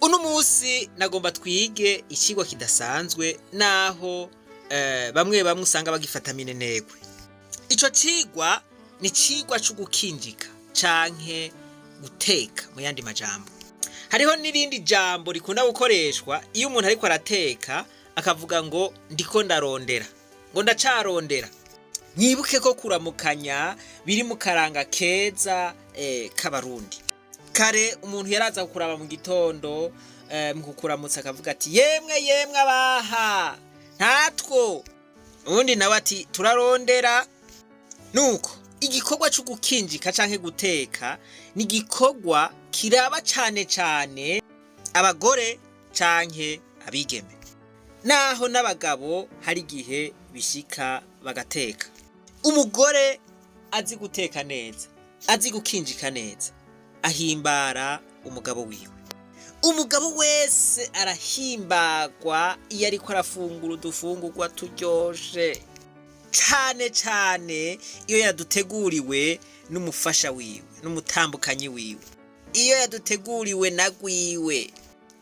Uno munsi nagomba twige icigwa kidasanzwe, naho bamwe bamwe usanga bagifata minenegwe. Ico cigwa ni icigwa co gukinjika canke guteka. Mu yandi majambo, hariho n'irindi jambo rikunda gukoreshwa iyo umuntu ariko arateka, akavuga ngo "Ndiko ndarondera", ngo "Ndacarondera". Mwibuke ko kuramukanya biri mu karanga keza k'Abarundi. Kare umuntu yaraza kukuraba mu gitondo, mu kukuramutsa akavuga ati: "Yemwe yemwe, abaha ntatwo?" Ubundi nawe ati: "Turarondera." Nuko igikorwa cyo gukinjika canke guteka ni igikorwa kiraba cane cane abagore canke abigeme, naho n'abagabo hari igihe bishika bagateka. Umugore azi guteka neza, azi gukinjika neza, ahimbara umugabo wiwe. Umugabo wese arahimbagwa iyo ariko arafungura udufungurwa turyoshe, cane cane iyo yaduteguriwe n'umufasha wiwe, n'umutambukanyi wiwe, iyo yaduteguriwe na gwiwe.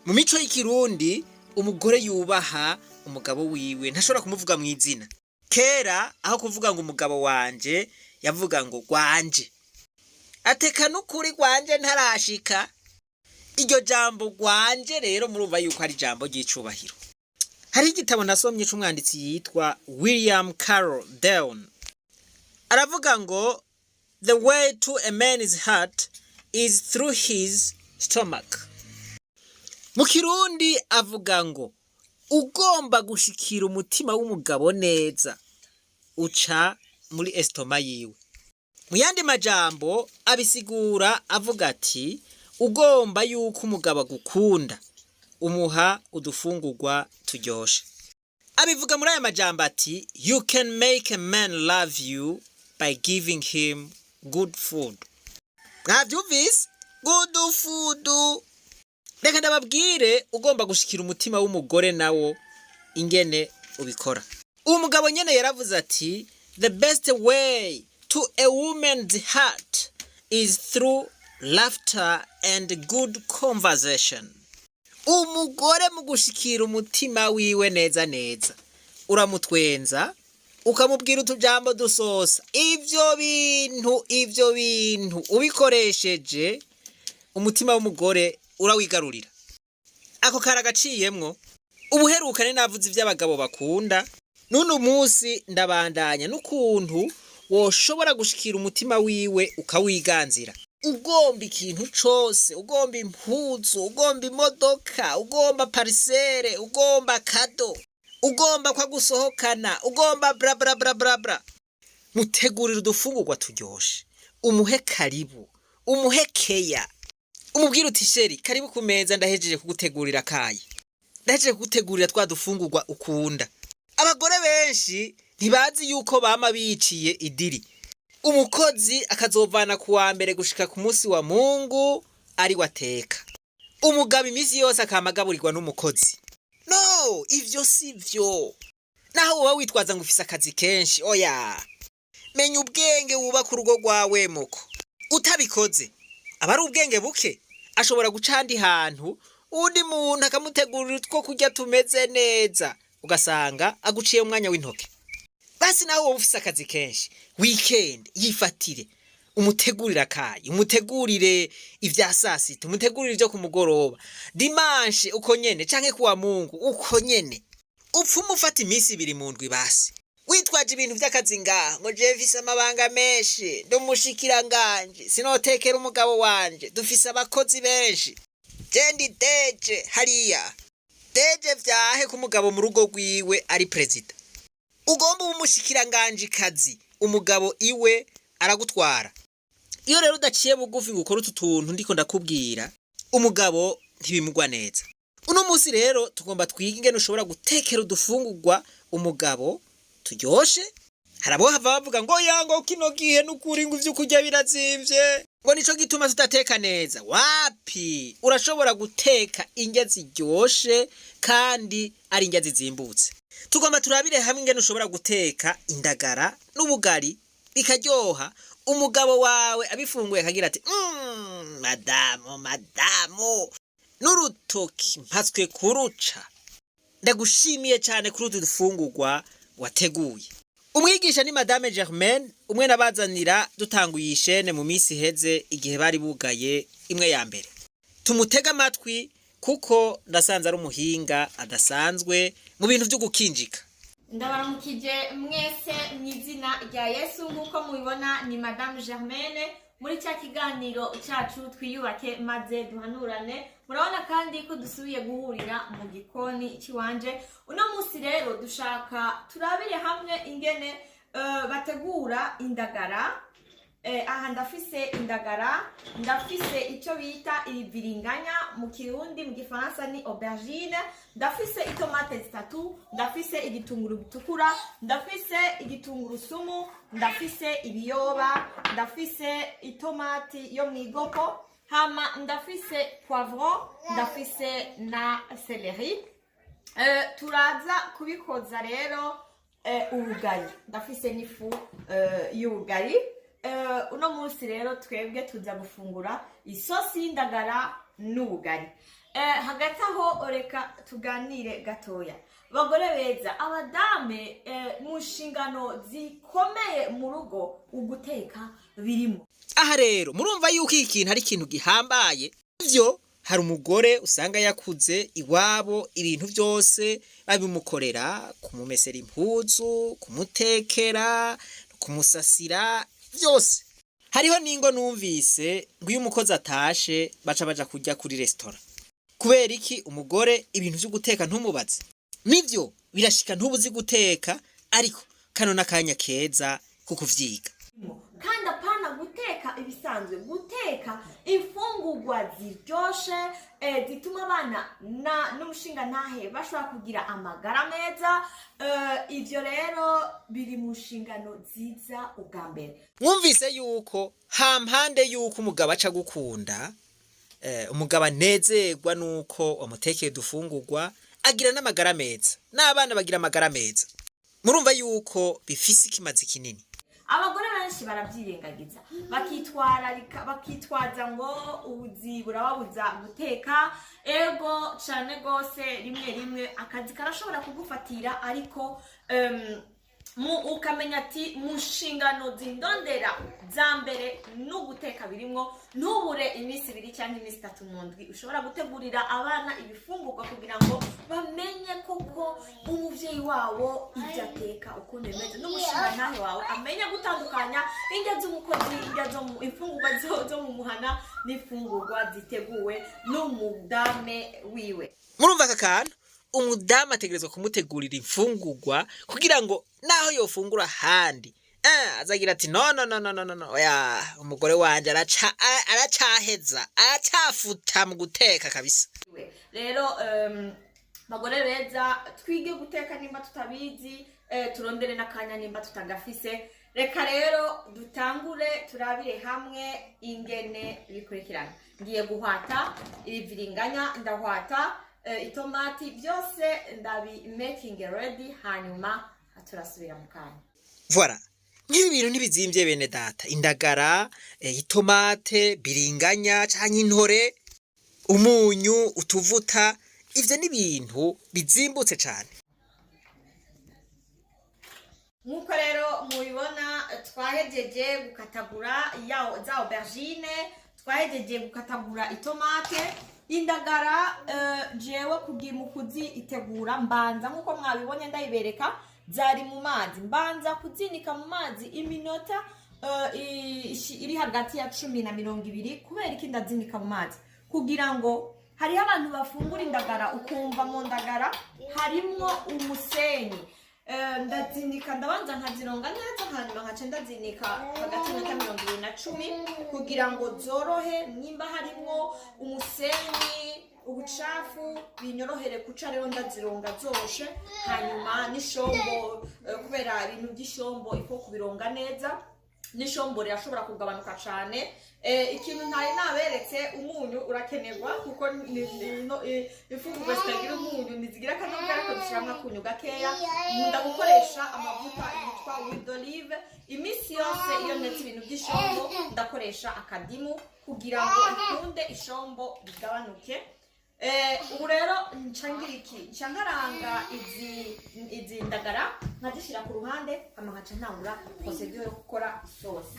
Mu mico y'Ikirundi, umugore yubaha umugabo wiwe ntashobora kumuvuga mu izina. Kera aho kuvuga ngo "umugabo wanje", yavuga ngo "gwanje". Ateka n'ukuri gwanje ntarashika. Iryo jambo "gwanje" rero murumva yuko ari ijambo ry'icubahiro. Hari igitabo nasomye c'umwanditsi yitwa William Carroll Down, aravuga ngo: "The way to a man's heart is through his stomach." Mu Kirundi avuga ngo ugomba gushikira umutima w'umugabo neza, uca muri estomac yiwe. Mu yandi majambo abisigura avuga ati: ugomba yuko umugabo agukunda, umuha udufungurwa turyoshe. Abivuga muri aya majambo ati: "You can make a man love you by giving him good food." Mwavyumvise? Good food. Reka ndababwire, ugomba gushikira umutima w'umugore nawo ingene ubikora. Uwo mugabo nyene yaravuze ati: "The best way to a woman's heart is through laughter and good conversation." Umugore mu gushikira umutima wiwe neza neza, uramutwenza, ukamubwira utujambo dusosa. Ivyo bintu ubikoresheje, umutima w'umugore urawigarurira. Ako kara gaciyemwo. Ubuherukane navuze ivy'abagabo bakunda, n'uno munsi ndabandanya n'ukuntu woshobora gushikira umutima wiwe ukawiganzira. Ugomba ikintu cose, ugomba impuzu, ugomba imodoka, ugomba parcelle, ugomba cadeau, ugomba kwagusohokana, ugomba bla bla bla bla bla, mutegurira udufungurwa turyoshe, umuhe karibu, umuhe keya, umubwire uti: "Chéri, karibu ku meza, ndahejeje kugutegurira kayi, ndahejeje kugutegurira twa dufungurwa ukunda." Abagore benshi ntibazi yuko bama biciye idiri, umukozi akazovana ku wa mbere gushika ku munsi wa Mungu ari wateka, umugabo iminsi yose akama agaburirwa n'umukozi. No, ivyo si vyo. Naho woba witwaza ngo ufise akazi kenshi, oya, menya ubwenge, wubaka urugo rwawe. Muko utabikoze aba ari ubwenge buke. Ashobora guca ahandi hantu, uwundi muntu akamutegurira utwo kurya tumeze neza, ugasanga aguciye umwanya w'intoke. Basi nawe wowe ufise akazi kenshi, weekend yifatire, umutegurire akayi, umutegurire ivya sasita, umutegurire ivyo ku mugoroba, dimanche uko nyene, canke kuwa Mungu uko nyene. Upfume ufata iminsi 2 mu ndwi. Basi witwaje ibintu vy'akazi ngaha, ngo jewe mfise amabanga menshi, ndi umushikiranganje, sinotekera umugabo wanje, dufise abakozi benshi, je ndi DG hariya. DG vyahe ku mugabo mu rugo rwiwe ari perezida? Ugomba uba umushikiranganjikazi, umugabo iwe aragutwara. Iyo rero udaciye bugufi ngo ukore utu tuntu ndiko ndakubwira, umugabo ntibimugwa neza. Uno munsi rero tugomba twige ingene ushobora gutekera udufungurwa umugabo turyoshe. Hari abo hava bavuga ngo yango kino gihe n'ukuri ngo ivyo kurya birazimvye, ngo nico gituma tudateka neza. Wapi, urashobora guteka indya ziryoshe kandi ari indya zizimbutse. Tugomba turabire hamwe ingene ushobora guteka indagara n'ubugari bikaryoha, umugabo wawe abifunguye akagira ati: madamu, madamu." N'urutoki mpatswe kuruca. Ndagushimiye cyane kuri utu dufungurwa wateguye. Umwigisha ni Madame Germaine, umwe nabazanira dutanguye iyi chaîne mu minsi iheze, igihe bari bugaye imwe ya mbere. Tumutege amatwi kuko ndasanze ari umuhinga adasanzwe mu bintu byo gukinjika. Ndabaramukije mwese mu izina rya Yesu. Nk'uko mubibona, ni Madame Germaine muri cya kiganiro cyacu Twiyubake Maze Duhanurane. Murabona kandi ko dusubiye guhurira mu gikoni cy'iwanje. Uno munsi rero dushaka turabire hamwe ingene bategura indagara. Aha ndafise indagara, ndafise icyo bita ibiringanya mu Kirundi, mu Gifaransa ni aubergine, ndafise itomate zitatu, ndafise igitunguru gitukura, ndafise igitungurusumu, ndafise ibiyoba, ndafise itomati yo mu igopo, hama ndafise poivron, ndafise na céleri. Turaza kubikoza rero ubugari, ndafise n'ifu y'ubugari. Uno munsi rero twebwe tuza gufungura isosi y'indagara n'ubugari. Hagati aho reka tuganire gatoya. Bagore beza, abadame, mu nshingano zikomeye mu rugo uguteka birimo. Aha rero murumva yuko iki kintu ari ikintu gihambaye. Ivyo hari umugore usanga yakuze iwabo ibintu byose babimukorera, kumumesera impuzu, kumutekera, kumusasira, byose. Hariho n'ingo numvise ngo iyo umukozi atashe baca baja kurya kuri resitora. Kubera iki? Umugore ibintu vyo guteka ntumubaze. Nivyo birashika ntubuzi guteka, ariko kano n'akanya keza ko kuvyiga. Kandi apana guteka ibisanzwe, guteka imfungurwa ziryoshe, zituma abana na n'umushinga ntahe bashobora kugira amagara meza. Ivyo rero biri mu nshingano ziza ubwa mbere. Mwumvise yuko hampande yuko umugabo aca gukunda, umugabo anezerwa nuko wamutekeye udufungurwa, agira n'amagara meza, n'abana bagira amagara meza. Murumva yuko bifise ikimazi kinini. Abagore benshi barabyirengagiza, bakitwararika, bakitwaza ngo ubuzi burababuza guteka. Ego cane gose, rimwe rimwe akazi karashobora kugufatira, ariko ukamenya ati mu nshingano zindondera za mbere n'uguteka birimwo. Ntubure iminsi 2 cyangwa iminsi 3 mu ndwi ushobora gutegurira abana ibifungurwa kugira ngo bamenye koko umuvyeyi wabo ibyo ateka ukuntu bimeze, n'umushingantahe wawe amenye gutandukanya indya z'umukozi, indya zo mu imfungurwa zo mu muhana n'imfungurwa ziteguwe n'umudame wiwe. Murumva aka kantu, umudamu ategerezwa kumutegurira imfungurwa kugira ngo naho yofungura ahandi, azagira ati: "No, no, no, no, no, no, no, oya, umugore wanje aracaheza, aracafuta mu guteka kabisa." Rero bagore beza, twige guteka nimba tutabizi, turondere n'akanya nimba tutagafise. Reka rero dutangure turabire hamwe ingene bikurikirana. Ngiye guhwata ibiviringanya, ndahwata itomati, byose ndabi making ready, hanyuma turasubira mu kanya. Voilà, nk'ibi bintu ntibizimvye bene data: indagara, itomate, biringanya canke intore, umunyu, utuvuta. Ivyo ni ibintu bizimbutse cane. Nk'uko rero mubibona, twahejeje gukatagura za aubergine, twahejeje gukatagura itomate, indagara. Jewe kugira mu kuzitegura mbanza, nk'uko mwabibonye ndayibereka, zari mu mazi, mbanza kuzinika mu mazi iminota iri hagati ya 10 na 20. Kubera iki ndazinika mu mazi? Kugira ngo hariho abantu bafungura indagara ukumva mu ndagara harimwo umusenyi. Ndazinika, ndabanza nkazironga neza, hanyuma nkaca ndazinika hagati y'iminota 20 na 10 kugira ngo zorohe. Nimba harimwo umusenyi, ubucafu, binyorohere kuca. Rero ndazironga zoroshe, hanyuma n'ishombo, kubera ibintu by'ishombo ifo kubironga neza, n'ishombo rirashobora kugabanuka cane. Ikintu ntari naberetse, umunyu urakenerwa, kuko imfungurwa zitagira umunyu ntizigira akanovera, ariko dushyiramo akunyu gakeya. Nkunda gukoresha amavuta yitwa huile d'olive. Iminsi yose iyo ntetse ibintu by'ishombo ndakoresha akadimu kugira ngo ikunde ishombo rigabanuke. Ubu rero nca ngira iki? Nca nkaranga izi ndagara, nkazishyira ku ruhande, hama nkaca ntangura procédure yo gukora isosi.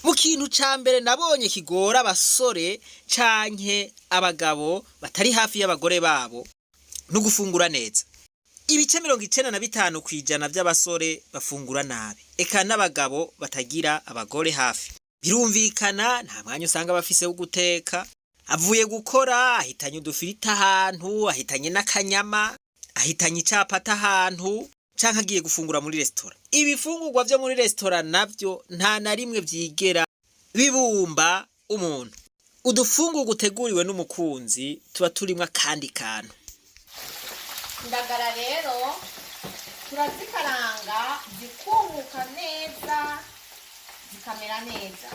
Mu kintu ca mbere nabonye kigora abasore canke abagabo batari hafi y'abagore babo no gufungura neza. Ibice 95% by'abasore bafungura nabi, eka n'abagabo batagira abagore hafi. Birumvikana, nta mwanya usanga bafise wo guteka. Avuye gukora, ahitanye udufiriti ahantu, ahitanye n'akanyama, ahitanye icapati ahantu, canke agiye gufungura muri resitora. Ibifungurwa vyo muri resitora navyo nta na rimwe vyigera bibumba umuntu. Udufungurwa uteguriwe n'umukunzi tuba turimwo akandi kantu. Indagara rero turazikaranga zikumuka neza, zikamera neza.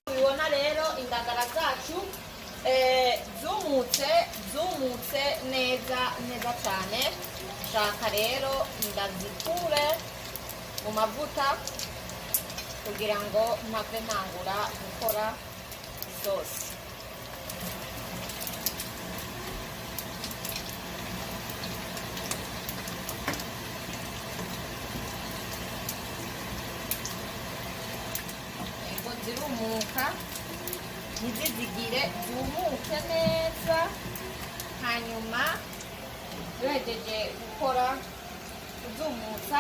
Tubibona rero, indagara zacu zumutse, zumutse neza neza cyane. Shaka rero ndazikure mu mavuta kugira ngo mpave ntangura gukora isosi. Yego, zirumuka, ntizizigire, zumuke neza. Hanyuma duhejeje gukora kuzumutsa,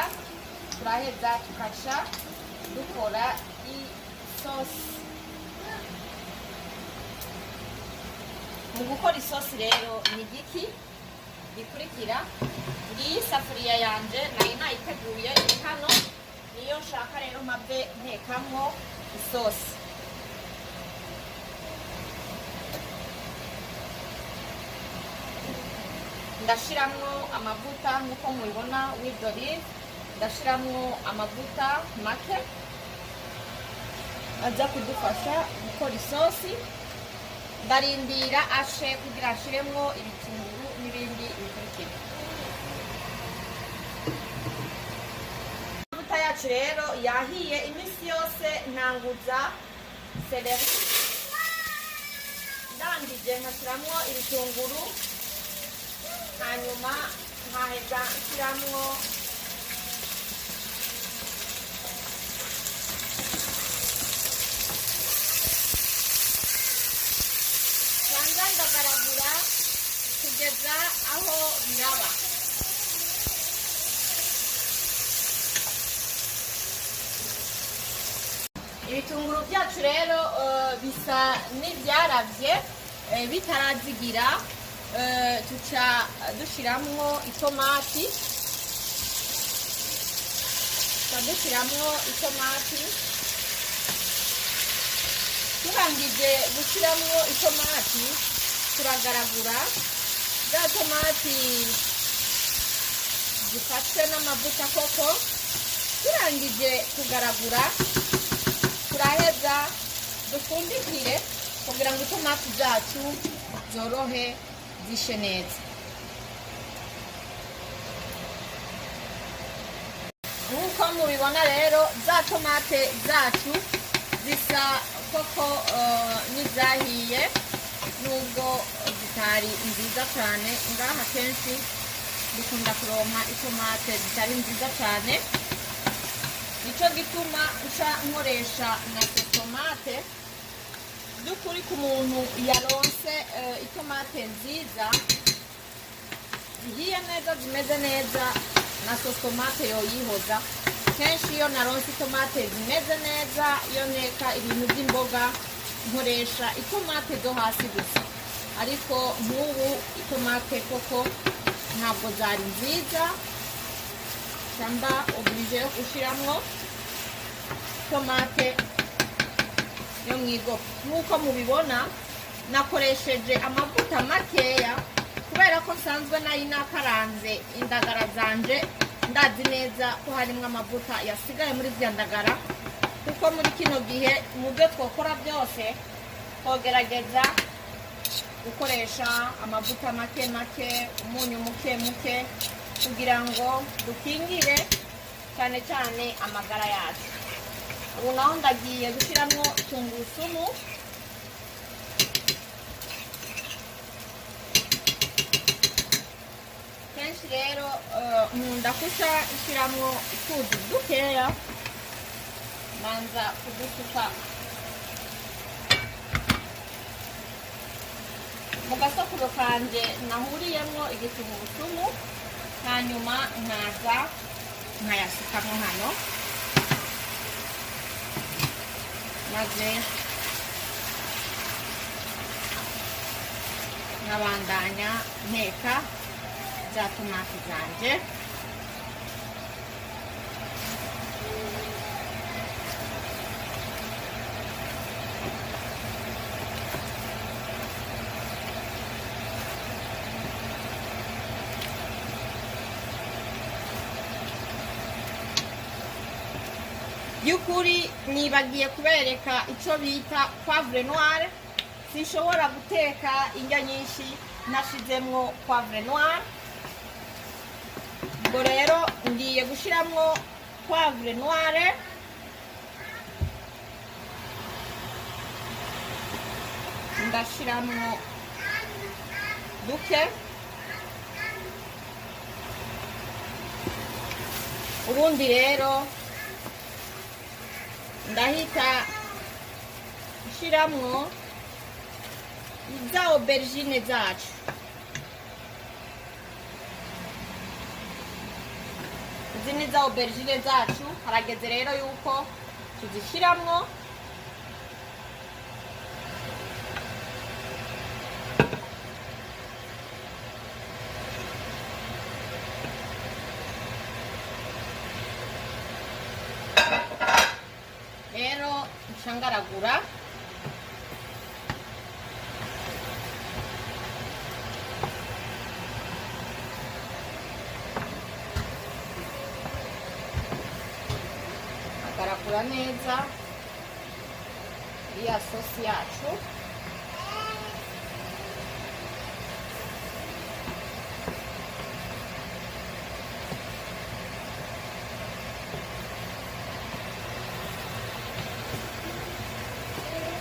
turaheza tukaca dukora isosi. Mu gukora isosi rero ni igiki gikurikira? Ngiyi isafuriya yanje nari nayiteguye, iri hano, niyo nshaka rero mpave ntekamwo isosi. Ndashiramwo amavuta nk'uko mubibona, huile d'olive. Ndashiramwo amavuta make aza kudufasha gukora isosi. Ndarindira ashe kugira nshiremwo ibitunguru n'ibindi bikurikira. Amavuta yacu rero yahiye. Iminsi yose ntanguza céleri, ndangije nkashiramwo ibitunguru, hanyuma nkaheza nshiramwo nsanza ndagaragura kugeza aho biraba. Ibitunguru byacu rero bisa n'ibyaravye, bitarazigira, tuca dushiramwo itomati, tuca dushiramwo itomati. Turangije gushiramwo itomati, turagaragura za tomati zifashwe n'amavuta koko. Turangije kugaragura, turaheza dupfundikire kugira ngo itomati zacu zorohe zishe neza. Nk'uko mubibona rero, za tomate zacu zisa koko n'izahiye, nubwo zitari nziza cyane. Ngaha kenshi dukunda kuronka itomate zitari nziza cyane, nicyo gituma nca nkoresha na tomate. By'ukuri, ku muntu yaronse itomate nziza zihiye neza, zimeze neza, na sauce tomate yoyihoza. Kenshi iyo naronse itomate zimeze neza, iyo nteka ibintu by'imboga, nkoresha itomate zo hasi gusa. Ariko nk'ubu itomate koko ntabwo zari nziza, mba obligé yo gushiramwo tomate. Yo mu igopo, nk'uko mubibona, nakoresheje amavuta makeya kubera ko nsanzwe nari nakaranze indagara zanje. Ndazi neza ko harimo amavuta yasigaye muri zya ndagara, kuko muri kino gihe mu byo twakora byose twogerageza gukoresha amavuta make make, umunyu muke muke, kugira ngo dukingire cyane cyane amagara yacu. Ubu naho ndagiye gushyiramo tungurusumu. Kenshi rero nkunda kuca nshyiramo utuzi dukeya, manza kudusuka mu gasekuru kanje nahuriyemo igitungurusumu, hanyuma nkaza nkayasukamo hano, maze nkabandanya nteka za tomati zanje. By'ukuri nibagiye kubereka icyo bita poivre noire. Sinshobora guteka indya nyinshi nashizemwo poivre noire. Ubwo rero ngiye gushyiramo poivre noire. Ndashyiramo duke. Ubundi rero ndahita nshiramwo za aubergine zacu. Izi ni za aubergine zacu. Harageze rero yuko tuzishiramwo. Rero nca ngaragura. Agaragura neza iriya sosi yacu.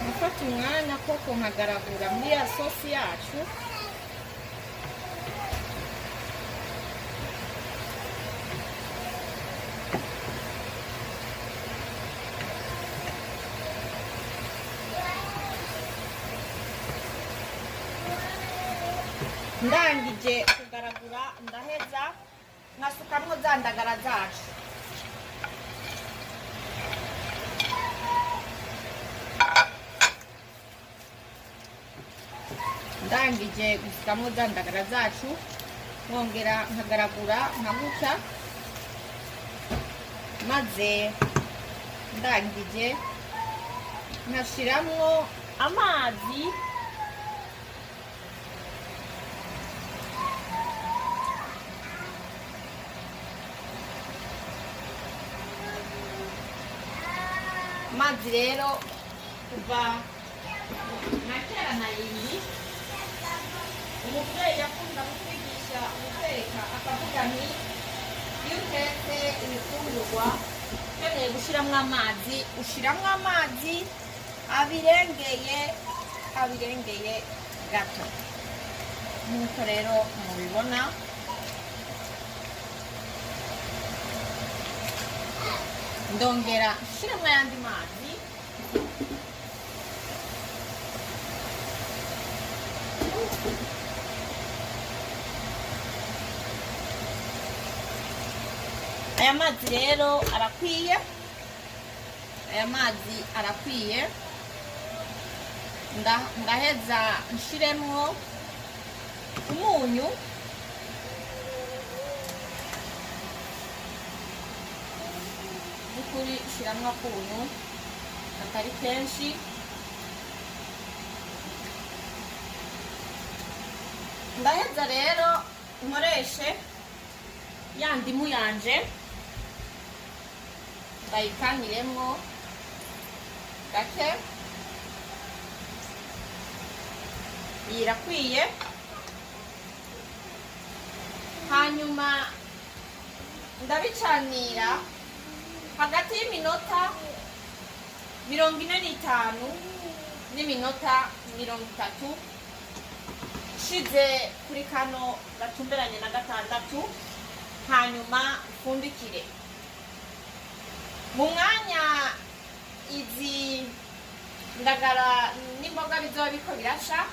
Gufata umwanya koko nkagaragura muri ya sosi yacu. Ndangije kugaragura, ndaheza nkasukamwo za ndagara zacu. Ndangije gusukamwo za ndagara zacu, nkongera nkagaragura nkaguca, maze ndangije nkashiramwo amazi. Amazi rero, kuva na kera na yindi, umubyeyi yakunda kutwigisha guteka, akavuga nti: "Iyo utetse ibifungurwa ukeneye gushyiramo amazi, ushyiramo amazi abirengeye, abirengeye gato." Nk'uko rero mubibona, ndongera nshyiramo ayandi mazi. Aya mazi rero arakwiye, aya mazi arakwiye. Ndaheza nshiremwo umunyu. By'ukuri shiramwo akunyu katari kenshi. Ndaheza rero nkoreshe ya ndimu yanje, ndayikanyiremwo gake. Iyi irakwiye. Hanyuma ndabicanira hagati y'iminota 45 n'iminota 30, nshize kuri kano gatumberanye na 6, hanyuma mfundikire. Mu mwanya izi ndagara n'imboga bizoba biriko birasha,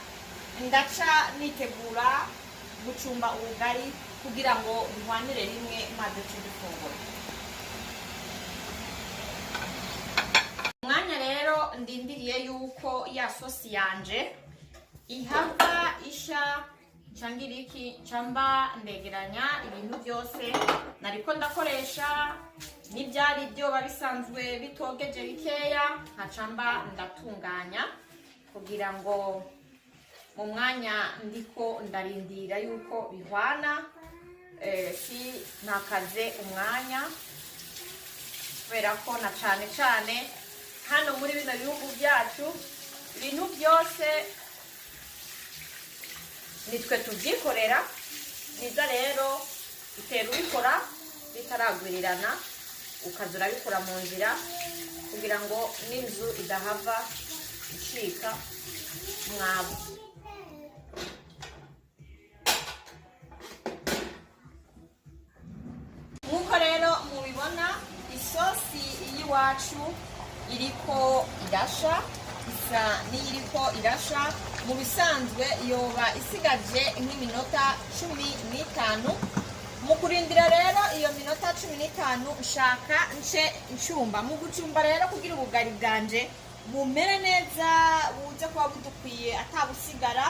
ndaca nitegura gucumba ubugari kugira ngo bihwanire rimwe, maze ce dufungura. Umwanya rero ndindiriye yuko ya sosi yanje ihava isha cangira iki, camba ndegeranya ibintu byose nariko ndakoresha n'ibyari byoba bisanzwe bitogeje bikeya, nkacamba ndatunganya kugira ngo mu mwanya ndiko ndarindira yuko bihwana, si ntakaze umwanya, kubera ko na cane cane hano muri bino bihugu byacu ibintu byose nitwe tubyikorera. Byiza rero utera ubikora bitaragwirirana, ukaza urabikora mu nzira kugira ngo n'inzu idahava icika mwabo. Nk'uko rero mubibona, isosi y'iwacu iriko irasha, isa n'iyiriko irasha. Mu bisanzwe yoba isigaje nk'iminota 15. Mu kurindira rero iyo minota 15, nshaka nce ncumba. Mu gucumba rero, kugira ubugari bwanje bumere neza, buze kuba budukwiye atabusigara,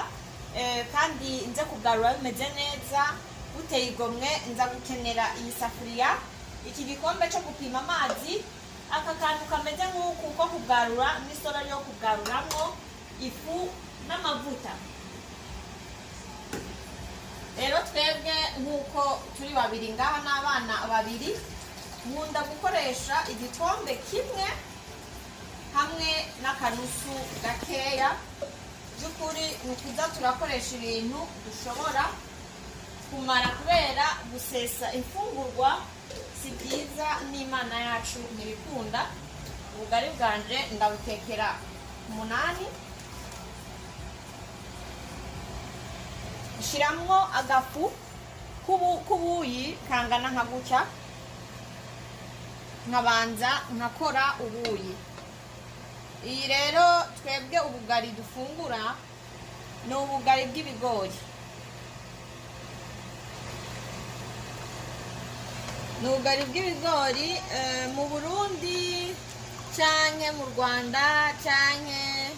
kandi nze kugarura bimeze neza buteye igomwe, nza gukenera iyi safuriya, iki gikombe cyo gupima amazi, aka kantu kameze nk'uku ko kugarura, n'isorori yo kugaruramwo ifu n'amavuta. Rero twebwe nk'uko turi babiri ngaha n'abana babiri, nkunda gukoresha igikombe kimwe hamwe n'akanusu gakeya. By'ukuri ni ukuza turakoresha ibintu dushobora kumara, kubera gusesa imfungurwa si byiza, n'Imana yacu ntibikunda. Ubugari bwanje ndabutekera 8, nshiramwo agafu k'ubuyi kangana nka gutya, nkabanza nkakora ubuyi. Iyi rero twebwe ubugari dufungura ni ubugari bw'ibigori, ni ubugari bw'ibigori. Mu Burundi canke mu Rwanda canke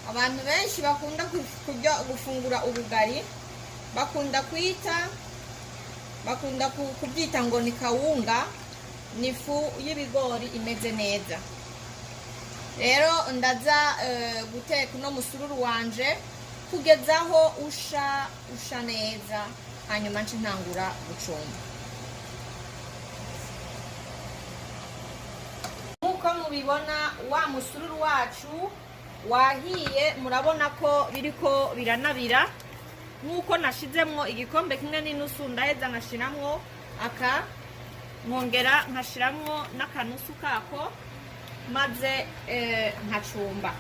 abantu benshi bakunda kurya, gufungura ubugari, bakunda kwita, bakunda kubyita ngo ni kawunga, ni ifu y'ibigori imeze neza. Rero ndaza guteka uno musururu wanje kugezaho usha, usha neza, hanyuma nce ntangura gucumba. Nk'uko mubibona, wa musururu wacu wahiye. Murabona ko biriko biranabira. Nk'uko nashizemwo igikombe kimwe n'inusu, ndaheza nkashiramwo aka, nkongera nkashiramwo n'akanusu kako, maze nkacumba.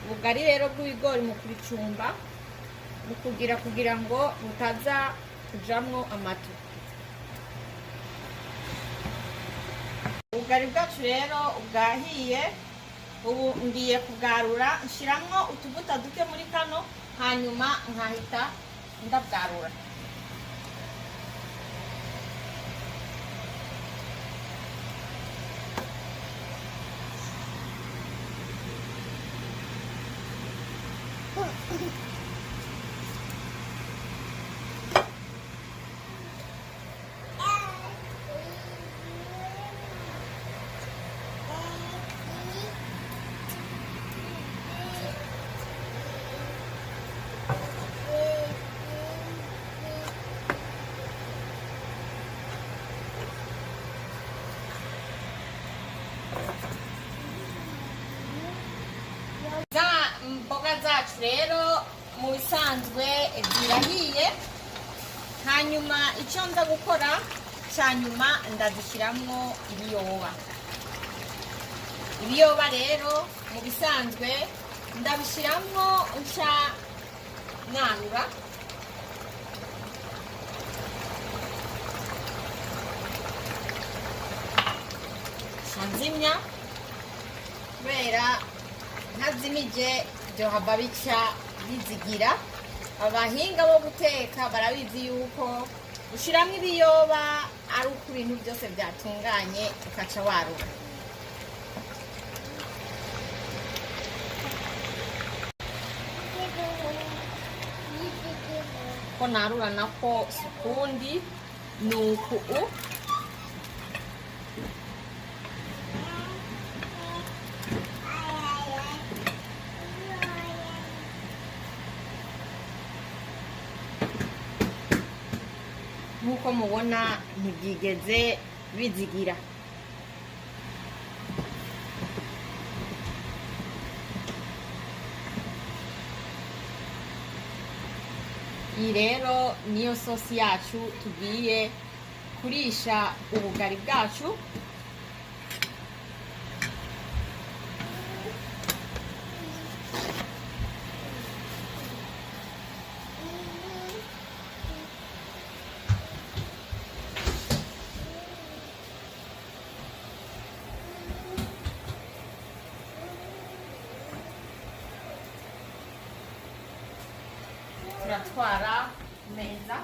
Ubugari rero bw'ibigori, mu kubicumba, mu kugira ngo butaza kujamwo amatu. Ubugari bwacu rero bwahiye, ubu ngiye kubwarura. Nshiramwo utuvuta duke muri kano, hanyuma nkahita ndabwarura. Imboga zacu rero mu bisanzwe zirahiye. Hanyuma icyo nza gukora cya nyuma, ndazishyiramo ibiyoba. Ibiyoba rero mu bisanzwe ndabishyiramo nca narura. Nca nzimya, kubera ntazimije byohava bica bizigira. Abahinga bo guteka barabizi yuko ushyiramo ibiyoba ari uko ibintu byose byatunganye, ukaca warura. Ko narura nako si ukundi, ni uku u Nk'uko mubona, ntibyigeze bizigira. Iyi rero niyo sosi yacu tugiye kurisha ubugari bwacu. Turatwara ku meza.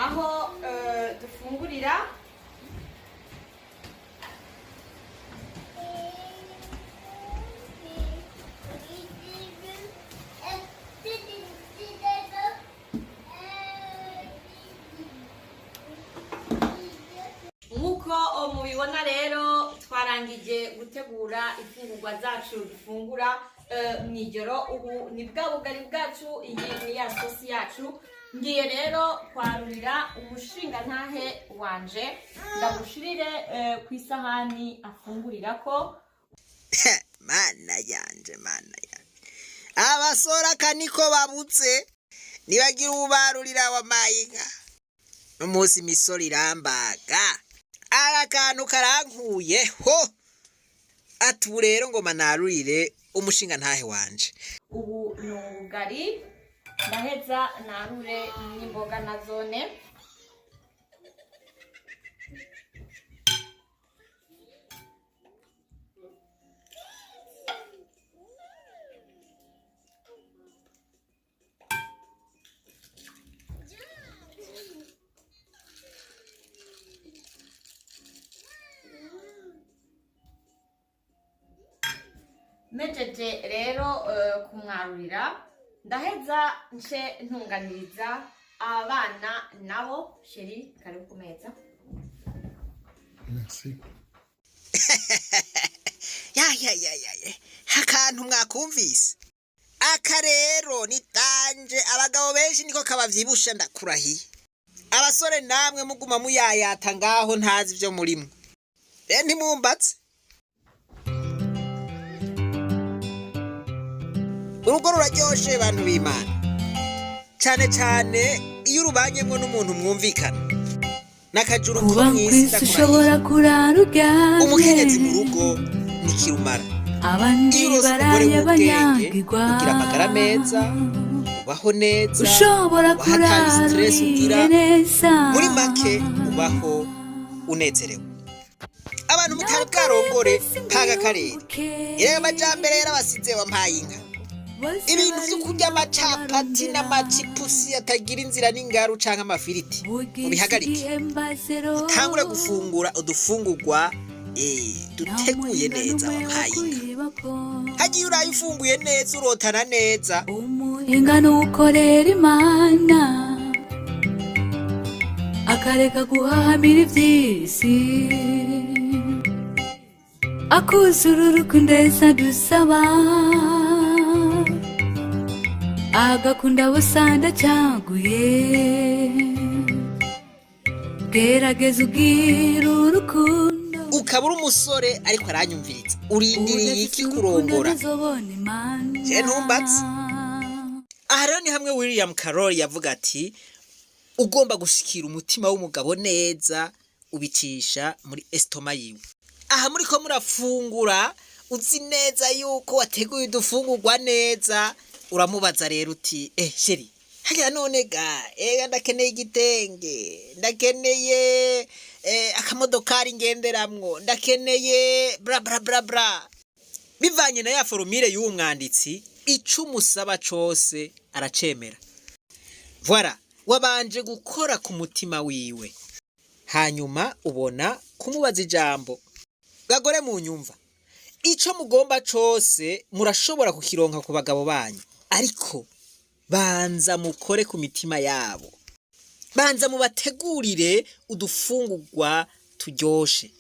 Aho dufungurira. Nk'uko mubibona rero, twarangije gutegura imfungurwa zacu dufungura mu ijoro. Ubu ni bwa bugari bwacu, iyi ni ya sosi yacu. Ngiye rero kwarurira umushingantahe wanje, ndamushirire ku isahani afungurirako. Mana yanje, mana yanje, abasora aka niko babutse, nibagira ubarurira wamayinka n'umunsi imisoro irambaga. Aka kantu karankuye ho. Ati ubu rero ngoma narurire umushinga ntahe wanje. Ubu ni ubugari, ndaheza narure n'imboga na zone. Mejeje rero kumwarurira, ndaheza nce ntunganiriza abana nabo. Chéri, karibu ku meza. Merci. Ya ya ya ya ya, akantu mwakumvise aka rero ni tanje. Abagabo benshi niko kabavyibusha, ndakurahiye. Abasore namwe muguma muyayata ngaho, ntazi ivyo murimwo. Rero ntimwumbatse, urugo ruraryoshe, bantu b'Imana, cane cane iyo urubanyemwo n'umuntu mwumvikana n'akajuru ko Kuba mw'isi. kwisi Ndakurahiye, ushobora kurara uryamye, umukenyezi mu rugo ni kirumara. abandi Iyo urose umugore baraye w'ubwenge, banyagirwa. ugira amagara meza, ubaho neza, Ushobora ubaho ata kurara stress ugira. uriye neza. Muri make, ubaho unezerewe. Abantu mutari bwarongore, paga karere erega amajambere yarabasize, wampaye inka. Ibintu vyo kurya amacapati n'amacipusi atagira inzira n'ingaru canke amafiriti, ubihagarike, utangure gufungura udufungurwa duteguye neza, wampaye inka. Hagiye uraye ufunguye neza, urotana neza. Umuhinga nukorera Imana, akareka guhahamira iby'isi, akuzura urukundo dusaba, agakunda bose adacaguye. Gerageza ubwira urukundo. Ukaba uri umusore ariko aranyumviriza, urindiriye iki Udafise urukundo kurongora? ntuzobona Imana. Je ntumbatse. Aha rero ni hamwe William Carroll yavuga ati: "Ugomba gushikira umutima w'umugabo neza, ubicisha muri estomac yiwe." Aha muri ko murafungura, uzi neza yuko wateguye udufungurwa neza, uramubaza rero uti: "Eh chéri, harya none ga ega ndakeneye igitenge, ndakeneye akamodokari ngenderamwo, ndakeneye bla bla bla bla." Bivanye na ya formule y'uwo mwanditsi, ico umusaba cose aracemera. Voilà, wabanje gukora ku mutima wiwe, hanyuma ubona kumubaza ijambo. Bagore mu nyumva, ico mugomba cose murashobora kukironka ku bagabo banyu, ariko banza mukore ku mitima yabo, banza mubategurire udufungurwa turyoshe.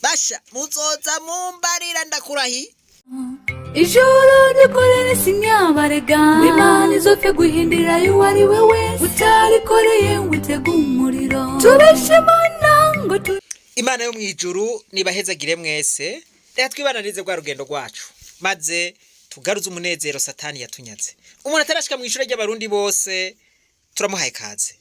Basha muzoza mumbarira, ndakurahi. Ijuru rikorere sinyabarega, Imana izopfe guhindira uwo ari we wese utarikoreye ngo utege umuriro. Tubeshe Imana ngo tu Imana yo mu ijuru nibahezagire mwese. Reka twibananize rwa rugendo rwacu, maze tugaruze umunezero Satani yatunyaze. Umuntu atarashika mu ishure ry'Abarundi bose, turamuhaye kaze.